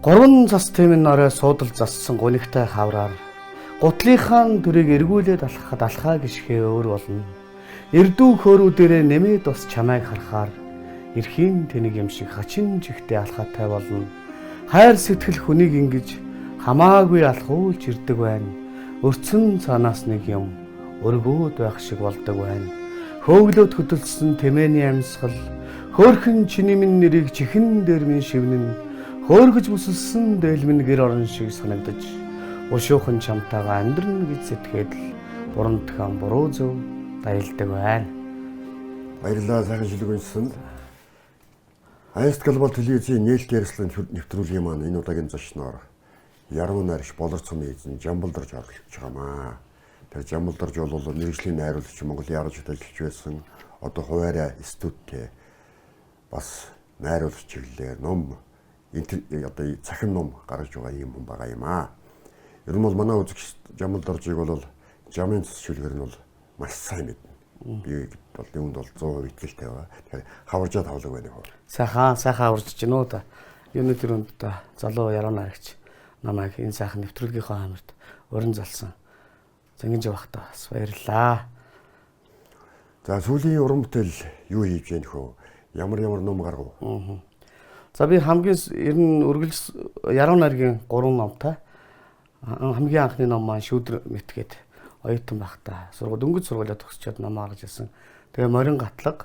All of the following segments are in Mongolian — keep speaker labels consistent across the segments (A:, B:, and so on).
A: Гурван цас тэмэн орой суудал зассан гунигтай хавраар гутлынхаа дүрийг эргүүлээд алхахад алхаа гიშхээ өөр болно. Эрдүү хөөрүү дээрээ нэмээд бас чамайг харахаар эрхийн тэнэг юм шиг хачин чихтэй алхаатай болно. Хайр сэтгэл хүнийг ингэж хамаагүй алхуулж ирдэг байна. Өрцөн цаанаас нэг юм өргөөд байх шиг болдог байна. Хөөглөөд хөдөлсөн тэмээний амьсгал хөөхөн чиний минь нэрийг чихэн дээр минь шивнэн хөөргөж бүсэлсэн дээл минь гэр орон шиг санагдаж бушуухан чамтайгаа амьдрна гэж сэтгээд л буран тхан буруу зөв даялдаг байна.
B: Баярлалаа, сайхан шилэг уншсан. Айст Глобал телевизийн нээлттэй ярилцлагын нэвтрүүлгийн маань энэ удаагийн зочноор Яруу найрагч, Болор цомын эзэн Жамбал Дорж оролцож байгаамаа. Тэр Жамбал Дорж бол мэргэжлийн найруулагч, Монгол яржид ажиллаж байсан. Одоо хуваараа студидтэй бас найруулагч чиглэлээр ном одоо цахим ном гаргаж байгаа юм хүн байгаа юм аа. Ер нь бол манай үзэгч Жамбал Доржийг бол жамын цэс шүлгэр нь бол маш сайн мэднэ. Би бол юунд бол 100% итгэлтэй байгаа. Тэгэхээр хаваржаа тавлаг байна хөө.
A: Сайхан сайхан аварж гинөө да. Юуны төрөнд да залуу яруу найрагч намайг энэ сайхан нэвтрүүлгийнхаа хамарт уран залсан. Зангин жавхта бас баярлалаа.
B: За, сүүлийн уран бүтээл юу хийж яах вэ? Ямар ямар ном гаргав?
A: За, би хамгийн ер нь үргэлж яруу найргийн 3 номтой. Хамгийн анхны ном маань шүүдэр мэтгээд оюутан байхдаа сургууль дөнгөж сургуулиа төгсчөөд ном гаргаж ирсэн. Тэгээ морин гатлага,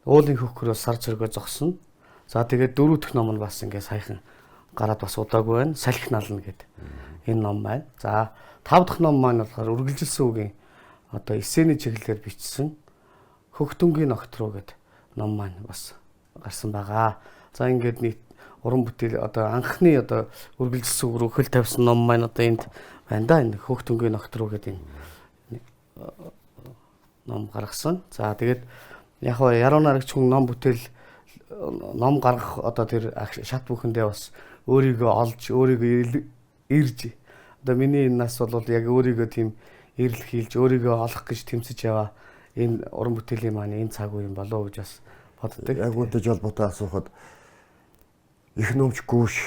A: уулын хөхрөөс сар цөргөө зогсно. За, тэгээд дөрөв дэх ном нь бас ингээ саяхан гараад бас удаагүй байна. Салхи нална гэдэг энэ ном байна. За, тав дахь ном маань болохоор үргэлжилсэн үгийн одоо эссений чиглэлээр бичсэн Хөхтөнгийн ногтроо гэдэг ном маань бас гарсан байгаа. За, ингээд нийт уран бүтээл одоо анхны одоо үргэлжилсэн үг рүү хөл тавьсан ном маань одоо энд байна да. Энэ Хөхтөнгийн ногтроо гэдэг энэ ном гаргасан. За, тэгээд яг хаа яруу найрагч хүн ном бүтээл ном гаргах одоо тэр шат бүхэндээ бас өөрийгөө олж, өөрийгөө ирж, одоо миний энэ нас бол яг өөрийгөө тийм эрэлхийлж, өөрийгөө олох гэж тэмцэж яваа энэ уран бүтээлийн маань энэ цаг үе юм болов уу гэж бас боддог.
B: Яг үүнтэй холбоотой асуухад их номч гүүш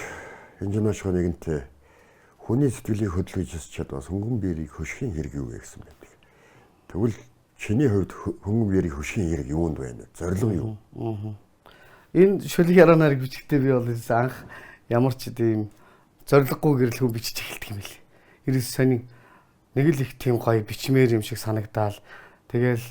B: инженерч нэгэнтээ хүний сэтгэлийг хөдөлгөж чадвас хөнгөн биерийг хөшхийн хэрэг юу вэ гэсэн байдаг. Тэгвэл чиний хувьд хөнгөн биерийг хөшхийн хэрэг юунд байна вэ? Зорилго юу?
A: Энэ шүлэг яруу найраг бичгтээ би бол анх ямар ч тийм зорилгогүй гэрэл хүн бичиж эхэлдэг юм бэл. Ерөөс сонин нэг л их тийм гоё бичмээр юм шиг санагдаал. Тэгэл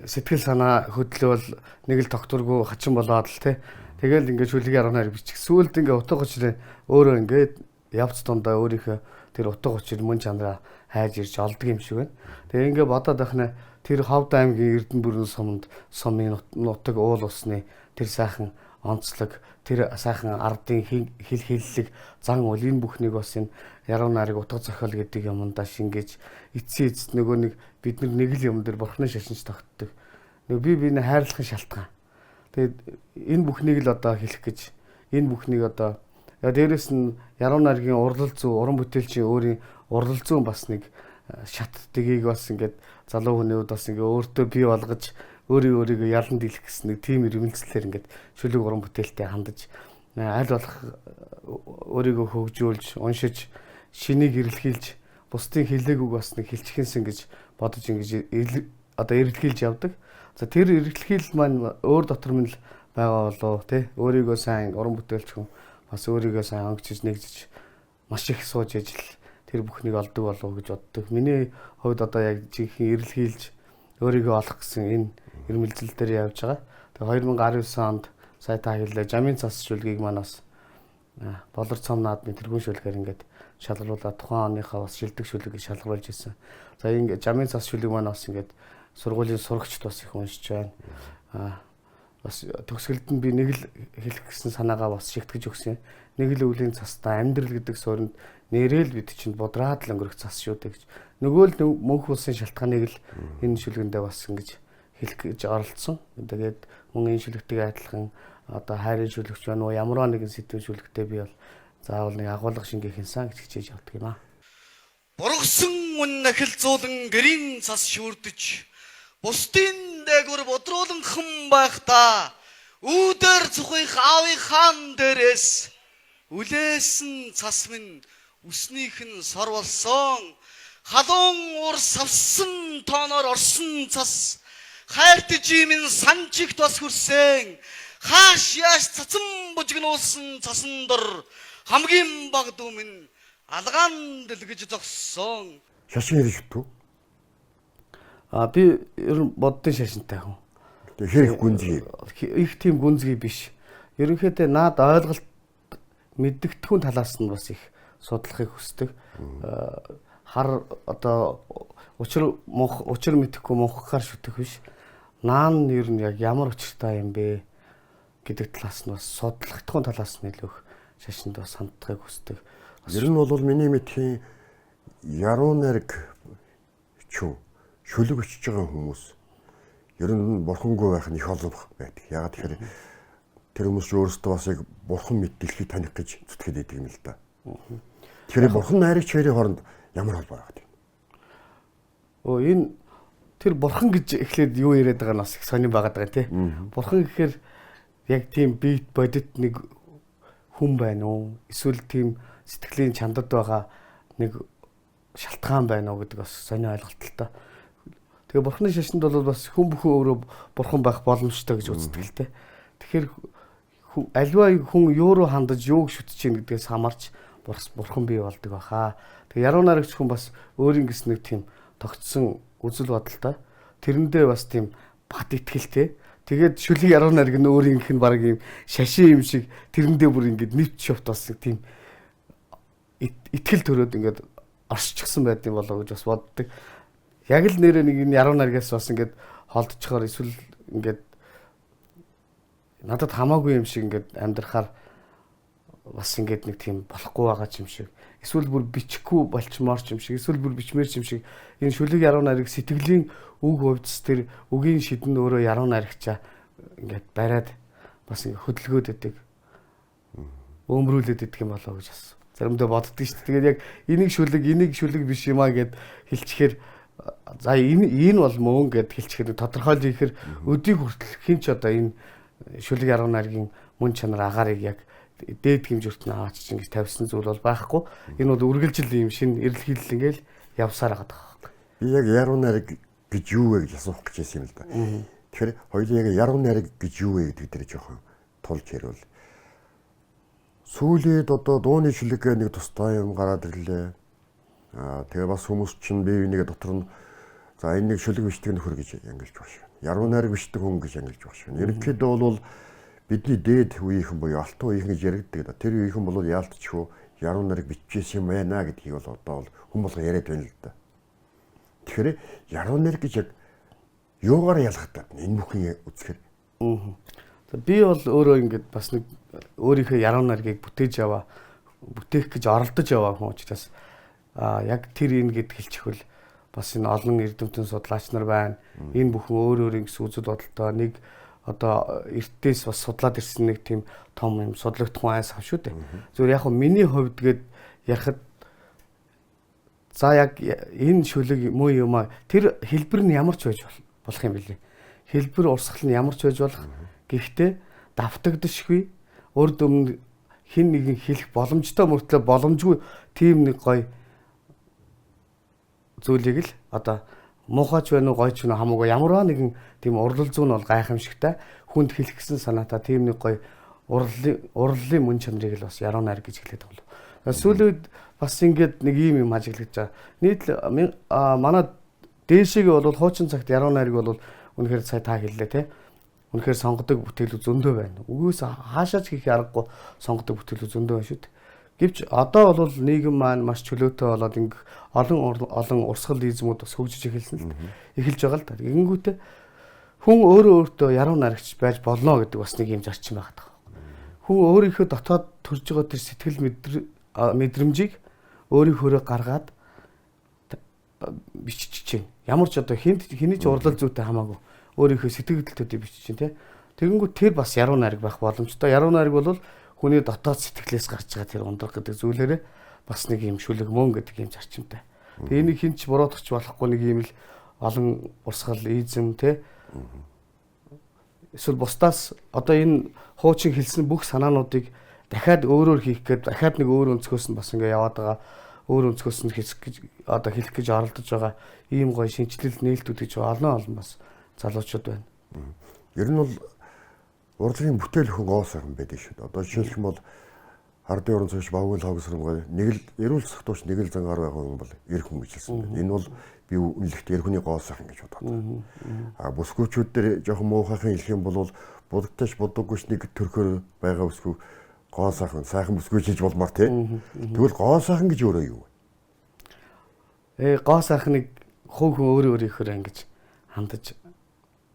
A: сэтгэл санаа хөдлөөл нэг л тогтворгүй хачин болоод л те. Тэгэл ингээд шүлэг яруу найраг бичих. Сүүлд ингээд утга учирын өөрөө ингээд явц дундаа өөрийнхөө тэр утга учир мөн чанараа хайж ирж олдог юм шиг байна. Тэгээ ингээд бодоод байх нэ, тэр Ховд аймгийн Эрдэнэ бүрэн суманд сумын нутаг уул усны тэр сайхан онцлог, тэр сайхан ардын хил хиллэг, зан үл, энэ бүхнийг бас энэ яруу найраг, утга зохиол гэдэг юмдаа шингээж эцсийн эцэст нөгөө нэг бид нар нэг л юм дээр бурхны шашинч тогтдог. Нөгөө бие биенээ хайрлахын шалтгаан. Тэгээд энэ бүхнийг л одоо хэлэх гэж, энэ бүхнийг одоо я дээрэс нь яруу найргийн урлал зүй, уран бүтээлчийн өөрийн урлал зүйн бас нэг шат тгийг бас ингээд залуу хүний хувьд бас ингээд өөртөө бий болгож, өөрийн өөрийгөө ялан дийлэх гэсэн нэг тийм ирмэлцлээр ингээд шүлэг уран бүтээлтэй хандаж, аль болох өөрийгөө хөгжүүлж, уншиж, шинийг эрэлхийлж, бусдын хэлээгүйг бас нэг хэлчихэнсэн гэж бодож ингэж одоо эрэлхийлж явдаг. За, тэр эрэлхийлэл маань өөр дотор минь л байгаа болов тий, өөрийгөө сайн уран бүтээлч хүн бас өөрийгөө сайн онгочж нэгжиж маш их сууж ижил тэр бүхнийг олдог болов гэж боддог. Миний хувьд одоо яг жинхэнэ эрэлхийлж өөрийгөө олох гэсэн энэ ирмэлзэл дээр явж байгаа. Тэгээ 2019 онд сая та хэллээ, жамын цас шүлгийг маань бас Болор цом наадмын тэргүүн шүлгээр ингээд шалгаруулаад тухайн оныхоо бас шилдэг шүлэг гэж шалгаруулж ирсэн. За, ингээд жамын цас шүлэг маань бас ингээд сургуулийн сурагчд бас их уншиж байна. Бас төгсгөлд нь би нэг л хэлэх гэсэн санаагаа бас шигтгэж өгсөн. Нэг л өвлийн цастаа амьдрал гэдэг суурьнд нэрэл бид чинь будраад л өнгөрөх цас шүү дээ гэж. Нөгөө л мөнх улсын шалтгааныг л энэ шүлгэндээ бас ингэж хэлэх гэж оролцсон. Тэгээд мөн энэ шүлэгтэйг адилхан одоо хайрын шүлэгч байна уу, ямар нэгэн сэдвийн шүлэгтэй би бол заавал нэг агуулга шингээх юмсан гэж хичээж явдаг юм аа.
C: Бургасан үн ахил зуулан гэрийн цас шүүрдэж бусдын дээгүр бодрууланхан байхдаа үүдэр цухих аавын хаан дээрээс Үлээсэн цас минь үснийх нь сор болсон. Халуун уур савсан тооноор орсон цас. Хайрт жимэн санчигт бас хүрсэн. Хааш яаш цацан бужигнуулсан цасан дор хамгийн баг дүү минь алгаан дэлгэж зогссон.
B: Шашин хэрэг шүтүү.
A: А би ер нь боддын шашинтай хүн.
B: Тэгээ хэр их гүнзгий.
A: Их тийм гүнзгий биш. Ерөнхийдөө наад ойлголт мэддэгдэхүүн талаас нь бас их судлахыг хүсдэг. Хар одоо учир мунх учир мэдэхгүй мунхахаар шүтэх биш. Наан нь ер нь яг ямар учиртай юм бэ гэдэг талаас нь бас судлахдахуун талаас нь илүү их шашинд бас хандахыг хүсдэг.
B: Ер нь бол миний мэдхийн яруу найраг чүү шүлэг өчөж байгаа хүмүүс ер нь бурхангүй байх нь их олон байдаг. Ягаад тэгэхээр тэр хүмүүс ч өөрсдөө бас яг бурхан мэд дэлхийг таних гэж зүтгээд байдаг юм л да. Тэгэхээр бурхан найрагч хоёрын хооронд ямар холбоо байгаа юм?
A: Өө энэ тэр бурхан гэж эхлээд юу яриад байгаа нь бас их сонирн байгаад байгаа тий. Бурхан гэхээр яг тийм бит бодит нэг хүн байна уу? Эсвэл тийм сэтгэлийн чандад байгаа нэг шалтгаан байна уу гэдэг бас сонин ойлголт л та. Тэгээ бурханы шашинд бол бас хүн бүхэн өөрөө бурхан байх боломжтой гэж үздэг л те. Тэгэхээр аливаа хүн юу руу хандаж юуг шүтэж чинь гэдгээс хамаарч бурхан бий болдог баха. Тэгээ яруу найрагч хүн бас өөрийн гэсэн нэг тийм тогтсон үзэл бодолтой. Тэрэндээ бас тийм бат итгэлтэй. Тэгээд шүлэг яруу найраг нь өөрийнх нь баг юм шашин юм шиг тэрэндээ бүр ингээд нэвт шовт бас тийм итгэл төрөөд ингээд оршчихсан байд юм болоо гэж бас боддог. Яг л нэрээ нэг энэ яруу найргаас бас ингээд холдчихоор эсвэл ингээд надад хамаагүй юм шиг ингээд амьдрахаар бас ингээд нэг тийм болохгүй байгаа ч юм шиг эсвэл бүр бичихгүй болчмоор ч юм шиг эсвэл бүр бичмээр ч юм шиг энэ шүлэг яруу найраг сэтгэлийн үг хувьдс тэр үгийн шидэн өөрөө яруу найрагчаа ингээд бариад бас ингээд хөдөлгөөд өгдөг өмрүүлээд өгдөг юм болоо гэж бас заримдаа боддог шүү дээ. Тэгээд яг энийг шүлэг энийг шүлэг биш юм а гэд хэлчихээр за энэ бол мөн гэд хэлчихээр тодорхойлж ихээр өдийг хүртэл хин ч одоо энэ шүлэг яруу найргийн мөн чанар агаарыг яг дээд хэмжүүрт нь аваач чинь гэж тавьсан зүйл бол байхгүй. Энэ бол үргэлжил юм шинэ эрэл хийлэл ингээл явсаар байгаа байхгүй.
B: Би яг яруу найраг гэж юу вэ гэж асуух гэж байсан юм л да. Тэгэхээр хоёулаа яг яруу найраг гэж юу вэ гэдэг дээр жоохон тулж ярил. Сүүлээд одоо дууны шүлэг нэг тустай юм гараад ирлээ. Аа тэгээ бас хүмүүс чинь бие бинийгээ дотор нь за энэ нэг шүлэг бичдэг нөхөр гэж ангилж байгаа шиг. Яруу найраг бичдэг хүн гэж ангилж байгаа шиг. Ерөнхийдөө бол бидний дээд үеийнхэн буюу алтан үеийнхэн гэж яригддаг да. Тэр үеийнхэн бол яалтчгүй яруу найраг бичижсэн юм байна гэдгийг бол одоо бол хүн болго яриад байна л да. Тэгэхээр яруу найраг гэж яг юугаар ялгагдаад энэ бүхэн үзэхээр.
A: Би бол өөрөө ингээд бас нэг өөрийнхөө яруу найргийг бүтээж яваа бүтээх гэж оролдож яваа хүн учраас яг тэр энэ гэд хэлчихвэл бас энэ олон эрдэмтэн судлаач нар байна. Энэ бүхэн өөр өөрийн гэсэн үзэл бодолтой нэг одоо эртээс бас судлаад ирсэн нэг тийм том юм судлагдах айс ав шүү дээ. Зүгээр яг хөө миний хувьд гээд ярихад за яг энэ шүлэг муу юм а тэр хэлбэр нь ямар ч байж болох юм бэлээ. Хэлбэр урсгал нь ямар ч байж болох. Гэхдээ давтагдшгүй урд өмнө хин нэгэн хэлэх боломжтой мөртлөө боломжгүй тийм нэг гоё зүйлийг л одоо муухайч байна уу гойч байна уу хамаагүй ямарваа нэгэн тийм урлал зүүн бол гайхамшигтай хүнд хэлэх гэсэн санаатай тийм нэг гоё урлалын мөн чанарыг л бас яруу найраг гэж хэлээд байгаа юм. Сүүлийн үед бас ингээд нэг ийм юм ажиглаж байгаа. Нийтлэл манай дээшээгээ бол хуучин цагт яруу найраг бол үнэхээр сая та хэллээ те. Үнэхээр сонгодог бүтээлүүд зөндөө байна. Үгүйс хаашаач хийх аргагүй сонгодог бүтээлүүд зөндөө байна шүү дээ. Гэвч одоо бол нийгэм маань маш чөлөөтэй болоод ингэх олон олон урсгал измүүд бас хөгжиж эхэлсэн л дээ. Эхэлж байгаа л да. Тэгэнгүүтээ хүн өөрөө өөртөө яруу найрагч байж болно гэдэг бас нэг юм зарчим байгаа даа. Хүн өөрийнхөө дотоод төрж байгаа тэр сэтгэл мэдрэмжийг өөрийнхөөрөө гаргаад бичиж чинь. Ямар ч одоо хинт хэний ч урлал зүйтэй хамаагүй өөрийнхөө сэтгэлдэлтүүдийг бичиж чинь тий. Тэгэнгүүт тэр бас яруу найраг байх боломжтой. Яруу найраг бол хүний дотоод сэтгэлээс гарч байгаа тэр ундрах гэдэг зүйлээрээ бас нэг юм шүлэг мөн гэдэг юм зарчимтай. Тэгээ энийг хинч буруутгах болохгүй нэг юм л олон урсгал изм тий. Эсвэл бусдаас одоо энэ хуучин хэлсэн бүх санаануудыг Дахиад өөрөөр хийх гээд дахиад нэг өөр өнцгөөс нь бас ингээ яваад байгаа. Өөр өнцгөөс нь хийх гэж одоо хэлэх гэж оролдож байгаа ийм гоё шинэчлэл нээлтүүд гэж олон олон бас залуучууд байна.
B: Ер нь бол урлагийн бүтээл хүн гоо сайхан байдаг шүү дээ. Одоо жишээлх юм бол ардын уран зохиолч Бавгын логсром нэг л эрүүл сахтууч нэг л зангаар байгаа хүн бол эр хүн гэж хэлсэн байна. Энэ бол би үнэлэхдээ эр хүний гоо сайхан гэж бодоод. А бүсгүүчүүд дээр жоохон муухайхан хэлэх юм бол будагтайч будаггүйч нэг төрхөөр байгаа бүсгүй гоо сайхан сайхан бүсгүй хийж болмоор тий. Тэгвэл гоо сайхан гэж өөрөө юу
A: вэ? Гоо сайхныг хувь хүн өөрөө өөрийнхөө ингэж хандаж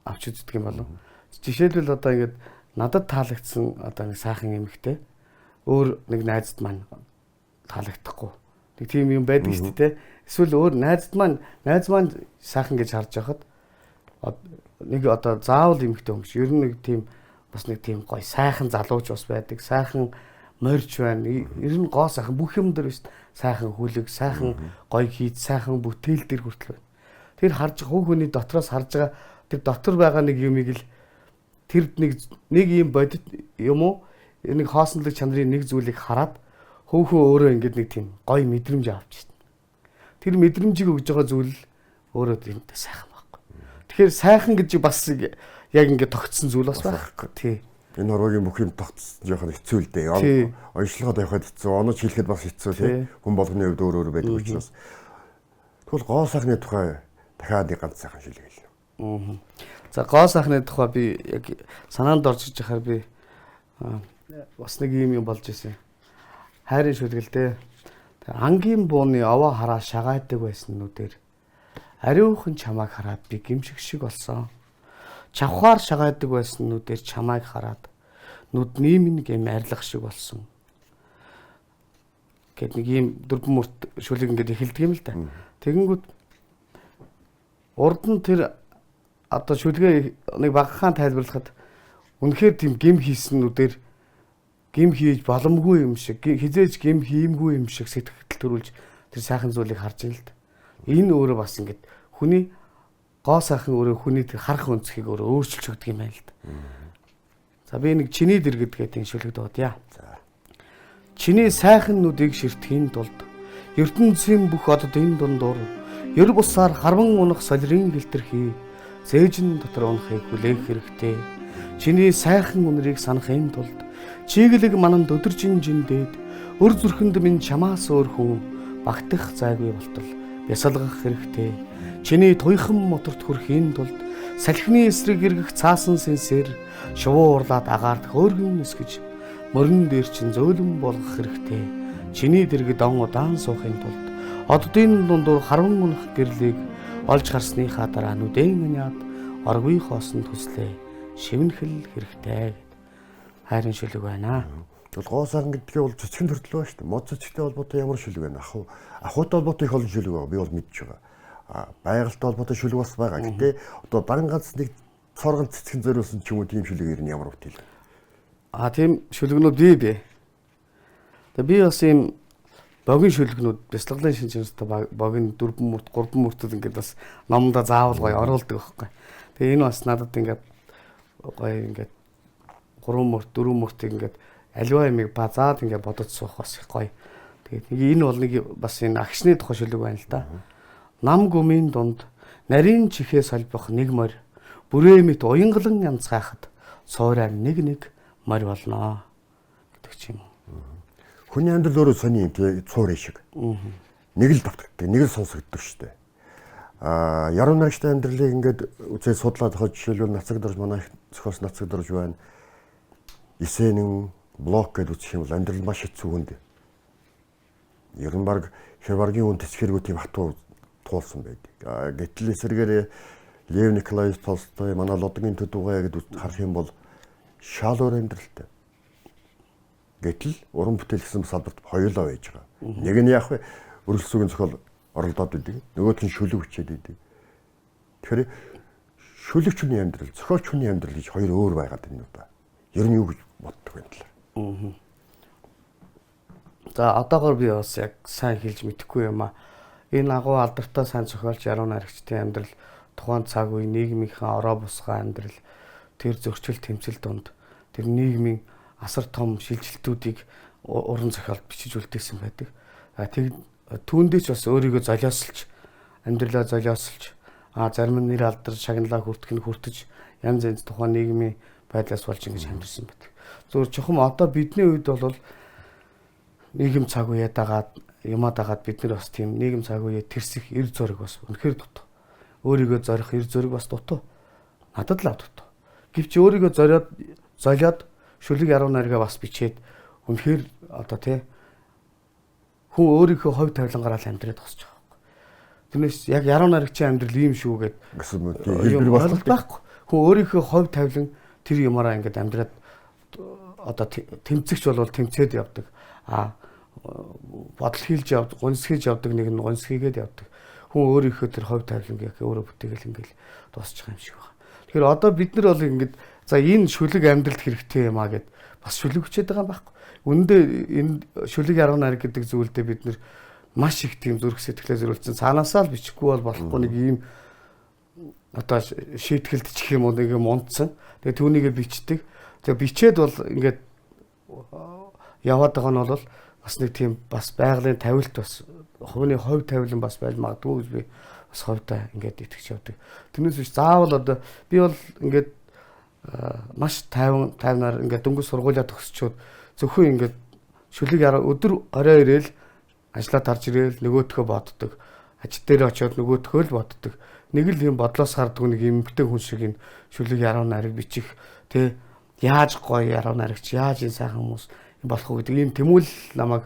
A: авч үздэг юм болов. Жишээлбэл одоо ингэж надад таалагдсан одоо нэг сайхан эмэгтэй өөр нэг найзад маань таалагдахгүй. Нэг тийм юм байдаг шүү дээ. Эсвэл өөр найзад маань найз маань сайхан гэж харж байхад нэг одоо заавал эмэгтэй хүн биш. Ер нь нэг тийм бас нэг тийм гоё сайхан залууч бас байдаг. Сайхан морьч байна. Ер нь гоо сайхан бүх юм дээр биш. Сайхан хүлэг, сайхан гоё хийд, сайхан бүтээл дээр хүртэл байна. Тэр харж хувь хүний дотроос харж байгаа тэр дотор байгаа нэг юмыг л тэр нэг юм бодит юм уу? Нэг хоосонлог чанарын нэг зүйлийг хараад хувь хүн өөрөө ингээд нэг тийм гоё мэдрэмж авч шин. Тэр мэдрэмжийг өгж байгаа зүйл л өөрөө тиймтэй сайхан байхгүй. Тэгэхээр сайхан гэж бас яг ингээд тогтсон зүйл бас байхгүй. Тий.
B: Энэ ороогийн бүх юм тогтсон жоохон хэцүү л дээ. Онцлогоод явахад хэцүү, онож хэлэхэд бас хэцүү тий. Хүн болгоны хувьд өөр өөр байдаг учраас. Тэгвэл гоо сайхны тухай дахиад нэг ганц сайхан шилэг хэлнэ.
A: За гоо сайхны тухай би яг санаанд орж иж байхаар би бас нэг юм юм болж исэн. Хайрын шүлгэлдээ. Ангийн бууны овоо хараа шагайдаг байсан нүдэр ариухан чамайг хараад би гимшиг шиг болсон. Чавхаар шагайдаг байсан нүдэр чамайг хараад нүдний минь гэм арилгах шиг болсон. Гэт нэг ийм дөрвөн мөрт шүлэг ингээд эхэлдэг юм л да. Тэгэнгүүт урд нь тэр одоо шүлгээ нэг багахан тайлбарлахад үнэхээр тийм гим хийсэн нүдэр гим хийж боломгүй юм шиг, хизээж гим хиймгүй юм шиг сэтгэл төрүүлж тэр сайхан зүйлийг харж ин л да. Энэ өөрөө бас ингээд хүний гоо сайхан өөрөө хүний тэр харах өнцгийг өөрөө өөрчилж өгдөг юм байна л да. За би нэг чиний дэргэд гэдэг энэ шүлэг дуудъя. За. Чиний сайхан нүдийг ширтгэхийн тулд ертөнцийн бүх оддын дундуур ер бусаар харван унах солирын гэлтэрхий зээжин дотор унахыг хүлээх хэрэгтэй. Чиний сайхан үнэрийг санахын тулд чиглэг мананд өдөржин жиндээд өр зүрхэнд минь чамаас өөр хүн багтах зайгүй болтол бясалгах хэрэгтэй. Чиний туйхан моторт хүрэхийн тулд салхины эсрэг эргэх цаасан сэнсээр шувуу урлаад агаарт хөөргөн нисгэж мөрөн дээр чин зөөлөн болгох хэрэгтэй. Чиний дэргэд он удаан суухын тулд оддын дундуур харван унах гэрлийг олж харсныхаа дараа нүдэн аниад оргүй хоосон төслөө шивнэхэл хэрэгтэй гэд хайрын шүлэг байна.
B: Тэгвэл гоо сайхан гэдгээ бол цэцгэн төрөл байна шүү дээ. Мод цэцэгтэй холбоотой ямар шүлэг байна? Ахуйтай холбоотой их олон шүлэг байгаа. Би бол мэдж байгаа. А байгальтай холбоотой шүлэг бас байгаа. Гэтэ одоо дан ганц нэг цоргон цэцгэн зориулсан ч юм уу тийм шүлэг ер нь ямар бүтээл вэ?
A: А тийм шүлгнүүд бий бий. Тэгээ би бас ийм богино шүлгнүүд бясалгалын шинж чанартай богино 4 мөрт 3 мөртөд ингээд бас номдоо заавал гоё оруулдаг байхгүй. Тэгээ энэ бас надад ингээд гоё ингээд 3 мөрт 4 мөртийг ингээд аливаа юмыг базаад ингээд бодож суух бас их гоё. Тэгээд нэг энэ бол нэг бас энэ агшны тухай шүлэг байна л да. Нам гүмийн дунд нарийн чихээ солбох нэг морь бүрээ мэт уянгалан янзгайхад цуураар нэг нэг морь болно гэдэг ч юм уу.
B: Хүний амьдрал өөрөө сони юм тий цуурын шиг. Нэг л давтагддаг, нэг л сонсогддог шүү дээ. А яруу найрагчтай амьдралыг ингээд үзээ судлаад хаж жишээлбэл Нацагдорж манай зохиос Нацагдорж байна. Есенин блок гэдээ үзэх юм бол амьдрал маш хэцүү хүнд. Ер нь баг хэр баргийн үн тэсгэргүй тийм хатуу туулсан байдаг. Гэтэл эсэргээр Лев Николаевич Толстой манай Лодгийн төдүүгээ гэдээ харах юм бол шал өөр амьдралтай. Гэтэл уран бүтээл гэсэн салбарт хоёулаа байж байгаа. Нэг нь яах вэ? Өрөлсөгийн зохиол оролдоод идэг. Нөгөөх нь шүлэг хүчээд идэг. Тэгэхээр шүлэгч хүний амьдрал, зохиолч хүний амьдрал гэж хоёр өөр байгаад байна уу да. Ер нь юу гэж боддог вэ талаар?
A: За одоогор би бас яг сайн хэлж мэдэхгүй юм а. Энэ агуу алдартай сайн зохиолч яруу найрагчдын амьдрал тухайн цаг үе нийгмийнхээ ороо бусгаа амьдрал тэр зөрчил тэмцэл донд тэр нийгмийн асар том шилжилтүүдийг уран зохиолд бичиж үлдээсэн байдаг. Тэг түүндээ ч бас өөрийгөө золиослж, амьдралаа золиослж, зарим нь нэр алдар шагналаа хүртэх нь хүртэж, янз янз тухайн нийгмийн байдлаас болж ингэж амьдэрсэн байдаг. Зөвхөн чухам одоо бидний үед бол нийгэм цаг үеэ дагаад юмаа дагаад бид нар бас тийм нийгэм цаг үеэ тэрсэх эр зураг бас үнэхээр дутуу. Өөрийгөө зорих эр зураг бас дутуу. Надад л дутуу. Гэвч өөрийгөө золиод шүлэг яруу найргаа бас бичээд үнэхээр одоо тий хүн өөрийнхөө хувь тавилангараа л амьдраад тосч байгаа байхгүй. Тэрнээс яг яруу найрагчийн амьдрал ийм шүү гэд
B: гэсэн хэлбэр бас
A: байхгүй. Хүн өөрийнхөө хувь тавилан тэр юмараа ингээд амьдраад одоо тэмцэгч бол тэмцээд явдаг. Бодол хийлж явдаг, гунсхийж явдаг нэг нь гунсхийгээд явдаг. Хүн өөрийнхөө тэр хувь тавилангийг өөрөө бүтээгээл ингээл дуусчих юм шиг байна. Тэгэхээр одоо бид нар бол ингээд за энэ шүлэг амьдралд хэрэгтэй юм а гэд бас шүлэг хүчээд байгаа юм байхгүй. Үүндээ энэ шүлэг яруу найраг гэдэг зүйлдээ бид нар маш их тийм зүрх сэтгэлээ зориулсан. Цаанаасаа л бичихгүй бол болохгүй нэг ийм одоо шийтгэлд чих юм уу нэг юм унтсан. Тэгээ түүнийгээ бичдэг. Тэгээ бичээд бол ингээд яваад байгаа нь бол бас нэг тийм бас байгалийн тавилт бас хүний хувь тавилан бас байж магадгүй гэж би бас хувьдаа ингээд итгэж явдаг. Тэрнээс биш заавал одоо би бол ингээд маш тайвнаар ингээд дөнгөж сургуулиа төгсчөөд зөвхөн ингээд шүлэг яруу өдөр орой ирээл ажлаа тарж ирээл нөгөөтгөө боддог. Ажил дээр очиод нөгөөтгөө л боддог. Нэг л юм бодлоос харддаг нэг эмгтэй хүн шиг энэ шүлэг яруу найраг бичих тэ яаж гоё яруу найрагч яаж энэ сайхан хүмүүс болох уу гэдэг ийм тэмүүлэл намайг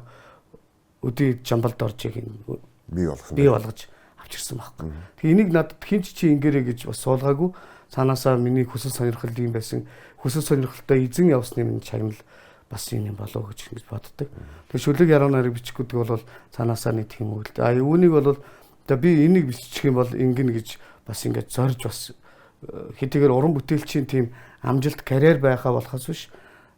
A: өдий жамбалд оржийг энэ бий болгож авчирсан байхгүй. Тэгээ энийг надад хинч чи ингээрэй гэж бас суулгаагүй. Цаанаасаа миний хүсэл сонирхол ийм байсан. Хүсэл сонирхолтой эзэн явсны минь чагнал бас юм болов гэж ингэж боддог. Тэгээ шүлэг яруу найраг бичих гэдэг бол цаанаасаа нэг тийм үг л дээ. Үүнийг бол одоо би энийг бичих юм бол ингэнэ гэж бас ингэж зорж бас хэдийгээр уран бүтээлчийн тийм амжилт карьер байхаа болохоос биш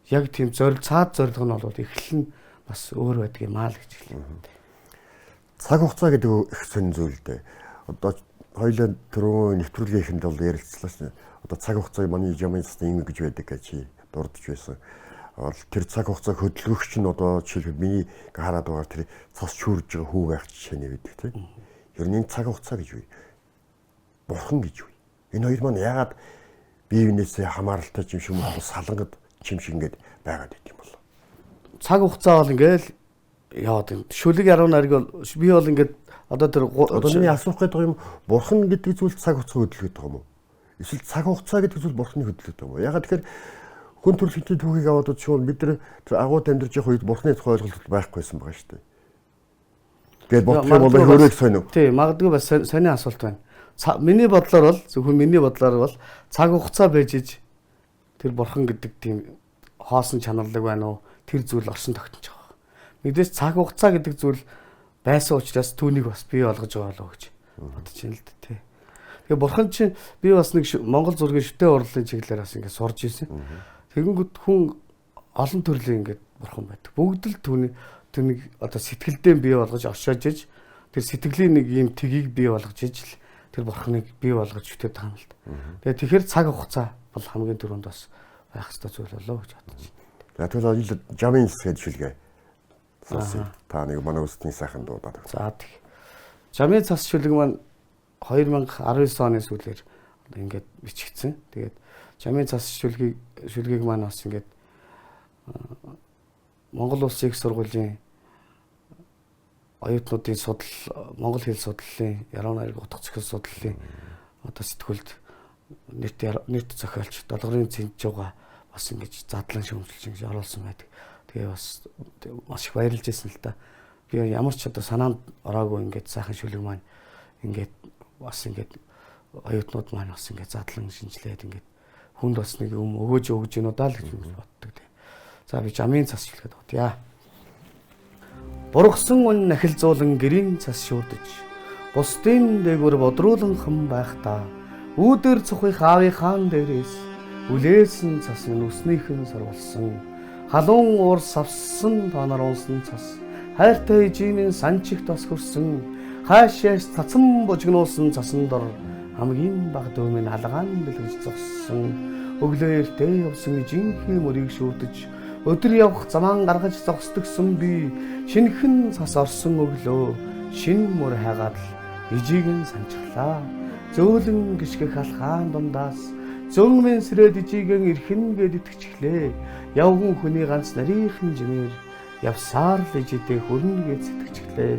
A: яг тийм зорил цаад зорилго нь бол эхлэл нь бас өөр байдаг юм аа л гэж хэлээ.
B: Цаг хугацаа гэдэг их сонин зүйл дээ. Одоо хоёулаа түрүүн нэвтрүүлгийн эхэнд бол ярилцлаа шин. Одоо цаг хугацаа манай жамын цасны ингэ гэж байдаг гэж чи дурдж байсан. Тэр цаг хугацаа хөдөлгөгч нь одоо жишээлбэл миний хараад байгаа тэр цас шүүрж байгаа хүүг ах жишээ нэ байдаг тийм. Ер нь энэ цаг хугацаа гэж юу? Бурхан гэж юу? Энэ хоёр маань яагаад бие биенээсээ хамааралтай юм шиг мөн салангад чим шиг ингээд байгаад байт юм бол.
A: Цаг хугацаа бол ингээл яваад байна. Шүлэг яруу найраг бол би бол ингээд одоо тэр
B: одоо миний асуух гэдэг юм бурхан гэдэг зүйл цаг хугацаа хөдөлгөд байгаа юм уу? Эсвэл цаг хугацаа гэдэг зүйл бурханы хөдөлгөд байгаа юм уу? Ягаад тэгэхээр хүн төрөлхтний түүхийг аваад үзчихвэл бид нар тэр агууд амьдарч явах үед бурханы тухай ойлголт байхгүйсэн байгаа шүү дээ. Тэгээд бодох юм бол хөрөөх сонио.
A: Тийм, магадгүй бас сони асуулт байна. Миний бодлоор бол зөвхөн миний бодлоор бол цаг хугацаа байж иж тэр бурхан гэдэг тийм хоосон чанарлаг байна уу? Тэр зүйл орсон тогтнож байгаа. Мэдээж цаг хугацаа гэдэг зүйл байсан учраас түүнийг бас бий болгож байгаа болов уу гэж бодож байна л да тий. Тэгээ бурхан чинь би бас нэг Монгол зургийн шүтээ урлалын чиглэлээр бас ингээд сурж ирсэн. Тэгэнгүүт хүн олон төрлийн ингээд бурхан байдаг. Бүгд л түүнийг одоо сэтгэлдээ бий болгож оршоож иж тэр сэтгэлийн нэг ийм тгийг бий болгож иж л тэр бурханыг бий болгож шүтээд байгаа юм л да. Тэгээ тэгэхээр цаг хугацаа бол хамгийн түрүүнд бас байх ёстой зүйл болов уу гэж бодож байна.
B: За тэгвэл ажил жамын цас гэж шүлгээ. Та нэг манай үсний сайхан дуудаад.
A: За тэг. Жамын цас шүлэг маань 2019 оны сүүлээр ингээд бичигдсэн. Тэгээд жамын цас шүлгийг маань бас ингээд Монгол Улсын их сургуулийн оюутнуудын судал, монгол хэл судлалын, яруу найраг утга зохиол судлалын одоо сэтгүүлд нэрт зохиолч Долгорын Цэнжууга бас ингэж задлан шүүмжилж ингэж оруулсан байдаг. Тэгээ бас маш их баярлж байсан л да. Би ямар ч одоо санаанд ороогүй ингээд сайхан шүлэг маань ингээд бас ингээд оюутнууд маань бас ингээд задлан шинжилээд ингээд хүнд бас нэг юм өгөөж өгж гинүү даа л гэж боддог тийм. За би жамын цас шүлгээд бодъя. Бургасан үн нахил зуулан гэрийн цас шүүрдэж бусдын дээгүр бодруулан хам байхдаа үүдэр цухих аавынхаан дээрээс үлээсэн цас минь үснийхэн сарвалсан халуун уур савсан тооноор унсан цас хайртай ижимийн санчигт бас хөрсөн хааш яаш цацан бужигнуулсан цасан дор хамгийн бага дүү минь алгаан бэлгэж зогссон өглөө эртээ явсан жинхэнэ мөрийг шүүрдэж Өдөр явах замаан гаргаж зогсдогсон би шинэхэн цас орсон өглөө шин мөр хайгаад л ижийг нь санчглаа. Зөөлөн гიშгэх алхаан дундаас зөн минь срээд ижиген ирхэн гэд итгэчихлээ. Явган хүний ганц нарийнхан жимээр явсаар л ижидээ хөрнө гэж сэтгэчихлээ.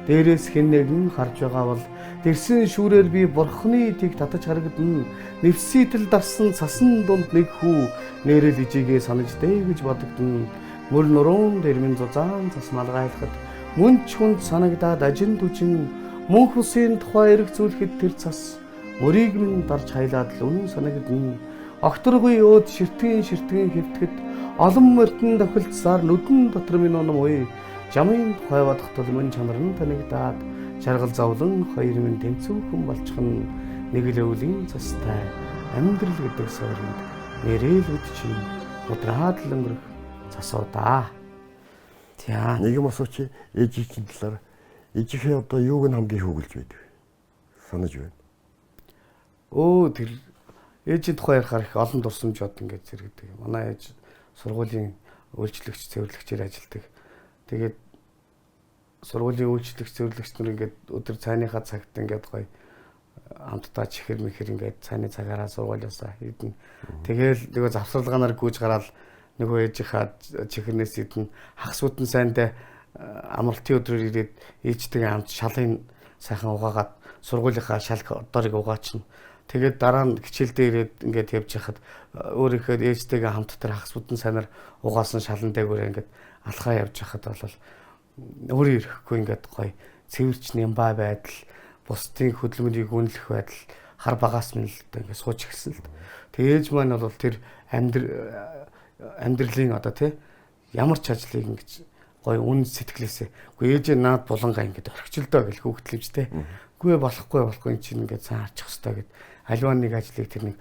A: Дээрээс хэн нэгэн харж байгаа бол дэрсэн шүүрээр би бурхны тийг татаж харагдана. Нэвсийтэл дарсан цасан дунд нэг хүү нэрэл ижигээ санаж дээ гэж бодогдно. Мөр нуруун дээр минь зузаан цас малгайлахад мөн ч хүнд санагдаад ажин түжин мөнх усын тухай эргцүүлэхэд тэр цас мөрийг минь дарж хайлаад л үнэн санагдана. Огторгүй өөд ширтгэн ширтгэн хэвтгэд олон мөртөн тохилцсаар нүдэн дотор минь унам үе. Жамын тухай бодох тул мөн чанар нь танигдаад жаргал зовлон хоёр минь тэнцвэрхэн болчихно. Нэг л өвлийн цастай амьдрал гэдэг суурьнд нэрэл үд чинь удраад л өнгөрөх цасуудаа. За.
B: Нэг юм асууч, ээжийн талаар ээжийнхээ одоо юуг нь хамгийн хөглөж байдаг? Санаж байна.
A: Өө тэр ээжийн тухай ярихаар их олон дурсамжууд ингээд зэрэгдэг. Манай ээж сургуулийн үйлчлэгч, цэвэрлэгчээр ажилладаг. Тэгээд сургуулийн үйлчлэгч, цэвэрлэгч нар ингээд өдөр цайныхаа цагт ингээд гоё хамтдаа чихэр мэхэр ингээд цайны цагаараа сургуулиасаа идэнэ. Тэгээл нөгөө завсарлагаанаар гүйж гараал нөгөө ээжийнхаа чихэрнээс идэнэ. Хагас үдэн сайндаа амралтын өдрөөр ирээд ээжтэйгээ хамт шалын сайхан угаагаад сургуулийнхаа шал одоорыг угаачна. Тэгээд дараа нь хичээлдээ ирээд ингээд явж хахад өөрийнхөө ээжтэйгээ хамт тэр хагас бүдэн сайнаар угаасан шалан дээгүүрээ ингээд алхаа явж хахад бол өөрөө ирэхгүй ингээд гоё цэвэрч нямбай байдал, бусдын хөдөлмөрийг үнэлэх байдал хар багаас минь л одоо ингээд сууж эхэлсэн л. Тэгээд ээж маань бол тэр амьдралын одоо тий ямар ч ажлыг ингэж гоё үн сэтгэлээсээ. Үгүй ээжээ наад булангаа ингээд орхичлоо гэл хүүхдлэмжтэй. Үгүй болохгүй эн чинь ингээд цаан арчих хэвээр гэд аливаа нэг ажлыг тэр нэг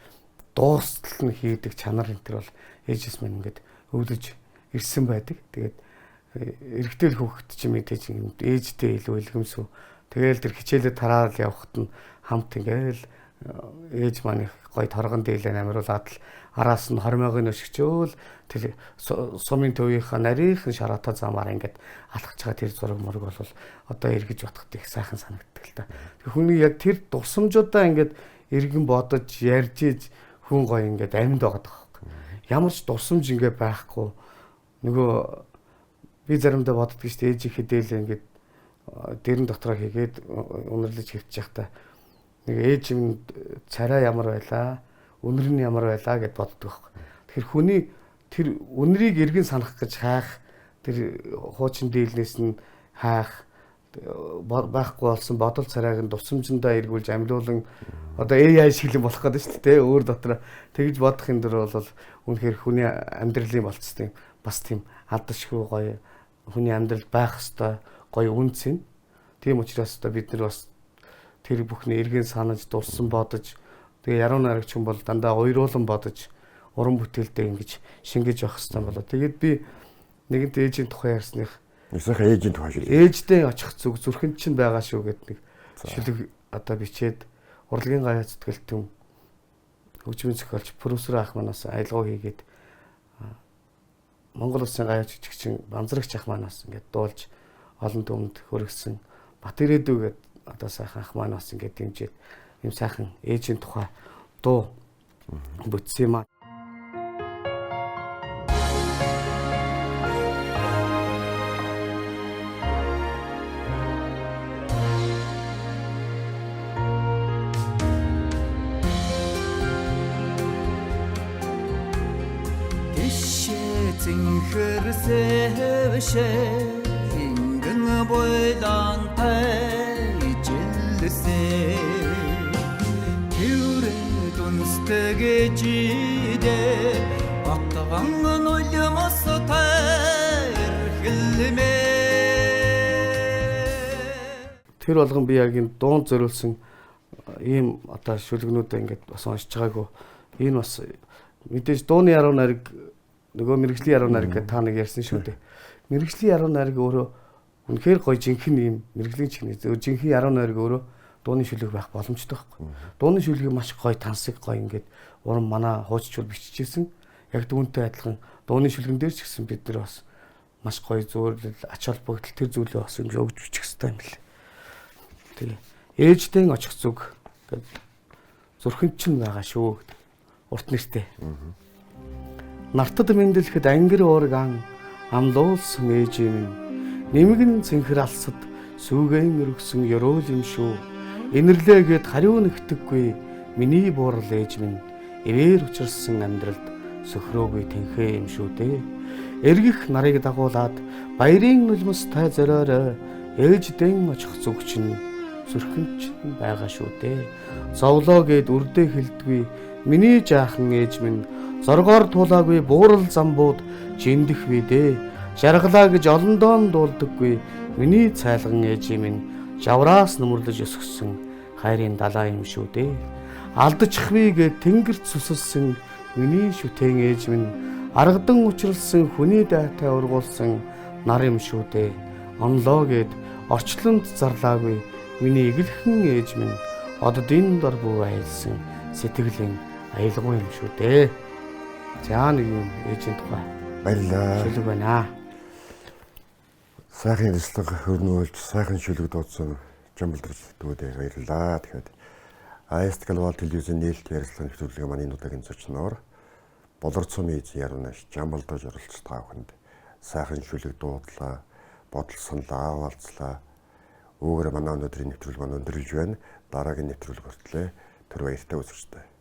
A: дуустал нь хийдэг чанар энэ төр бол ээжээс минь ингээд өвдөж ирсэн байдаг. Тэгээд эрэгтэй хүүхэд чинь мэдээж ээжтэй илүү илгэмсүү. Тэгээл тэр хичээлээ тараал явхад нь хамт ингээл ээж маань их гоё торгон дээлээ амируулаад л араас нь хормойг нь өшгчөөл тэр сумын төвийнхаа нарийнхан шараатай замаар ингээд алхаж байгаа тэр зураг мураг бол одоо эргэж бодоход их сайхан санагддаг л та. Тэр хүний яг тэр дурсамжуудаа ингээд эргэн бодож ярьж иж хүн гоё ингээд амьд байгаа байхгүй. Ямар ч дурсамж ингээд байхгүй. Нөгөө би заримдаа боддог шүү дээ, ээж ихэд дээлээ ингээд дэрэн дотроо хийгээд үнэрлэж хөвчих явахдаа нэг ээж минь царай ямар байлаа, үнэр нь ямар байлаа гэд боддог байхгүй. Тэгэхээр хүний тэр үнэрийг эргэн санах гэж хайх, тэр хуучин дийлнээс нь хайх байхгүй болсон бодол царайг нь дурсамжиндаа эргүүлж амьлуулан одоо AI шиглэн болох гэдэг шүү дээ, өөр дотор тэгж бодох юм дэр бол үнэхээр хүний амьдралын болцсон бас тийм алдашгүй гоё хүний амьдрал байх ёстой гоё үнц юм. Тийм учраас одоо бид нар бас тэр бүхний эргэн санаж дурсан бодож тэгээ яруу найрагч хүн бол дандаа уйруулан бодож уран бүтээлдээ ингэж шингээж явах хэрэгтэй болоо. Тэгээд би нэгэнт ээжийн тухай ярьсных
B: сайхан ээжийн тухай шүлэг.
A: Ээжтэй очих зүг зүрхэнд чинь байгаа шүү гэд нэг шүлэг одоо бичээд урлагийн гаяа зүтгэлтэн хөгжмийн зохиолч профессор ах манаас аялгау хийгээд Монгол улсын гаяа жижигчин Банзрагч ах манаас ингээд дуулж олон түмэнд хөргсөн Бат ирээдүй гэд одоо сайхан ах маань бас ингээд дэмжиж юм сайхан ээжийн тухай дуу бүтсэн юм аа.
D: Ингэн бойлонтай жилсэн тэрэг үнсдэг жидэ отгон нулимстай эрхэлмээ.
A: Тэр болгон би яг энэ дуунд зориулсан ийм одоо шүлгнүүдээ ингээд бас уншиж байгаагүй. Энэ бас мэдээж дууны яруу найраг нөгөө мэргэжлийн яруу найраг гэдэг та нэг ярьсан шүү дээ. Мэргэжлийн яруу найраг өөрөө үнэхээр гоё жинхэнэ юм мэргэжлийн чихний зөв жинхэнэ яруу найраг өөрөө дууны шүлэг байх боломжтой байхгүй. Дууны шүлэг маш гоё тансаг гоё ингээд уран манай хууччул биччихсэн. Яг түүнтэй адилхан Дууны шүлгэн дээр ч гэсэн бид нар бас маш гоё зүйрлэл, ач холбогдол тэр зүйлээ бас ингэж өгж бичих хэрэгтэй юм лээ. Тэгээ ээждэн очих зүг гэдэг зүрхэнд чинь байгаа шүү гэдэг урт нэртэй. Нартад мэндэлэхэд ангир уурган амлуулсан ээж минь нэмгэн цэнхэр алсад сүүгэн өргөсөн ёроол юм шүү. Инэрлээгээд хариу нэгтгэхгүй миний буурал ээж минь ивээр учирсан амьдралд сөхрөөгүй тэнхээ юм шүү дээ. Эргэх нарыг дагуулад баярын нулимстай зориорой ээждэн очих зүг чинь зүрхэнд чинь байгаа шүү дээ. Зовлоо гэд үрдээ хилдэггүй миний жаахан ээж минь зоргоор тулаагүй буурал замбууд жиндэх би дээ. Жаргалаа гэж олондоо дуулдаггүй миний цайлган ээж минь жавраас нүмерлэж өсгсөн хайрын далай юм шүү дээ. Алдчих би гэд тэнгэрт сүсэлсэн миний шүтэн ээж минь аргадан учралсан хүний дайтай ургуулсан нар юм шүү дээ. Онлоо гэд орчлонд зарлаагүй миний эгэлхэн ээж минь оддын дор бүү аялсан сэтгэлийн аялгау юм шүү дээ. За нэг юм ээжийн тухай
B: Баярлалаа.
A: шүлэг байна.
B: Сайхан ярилцлага хөрнөөлж, сайхан шүлэг дуудсан Жамбалдаж дүүдээ баярлалаа. Тэгэхээр АСТ Глобал телевизийн нээлттэй ярилцлагын нэвтрүүлгийн маань энэ удаагийн зочноор Болор цомын эзэн Яруу найрш Жамбалдаж оролцож та бүхэнд сайхан шүлэг дуудлаа, бодол саналаа хуваалцлаа. Үүгээр манай өнөөдрийн нэвтрүүлэг маань өндөрлөж байна. Дараагийн нэвтрүүлэг хүртлээ түр баяртай үзэгчтэй.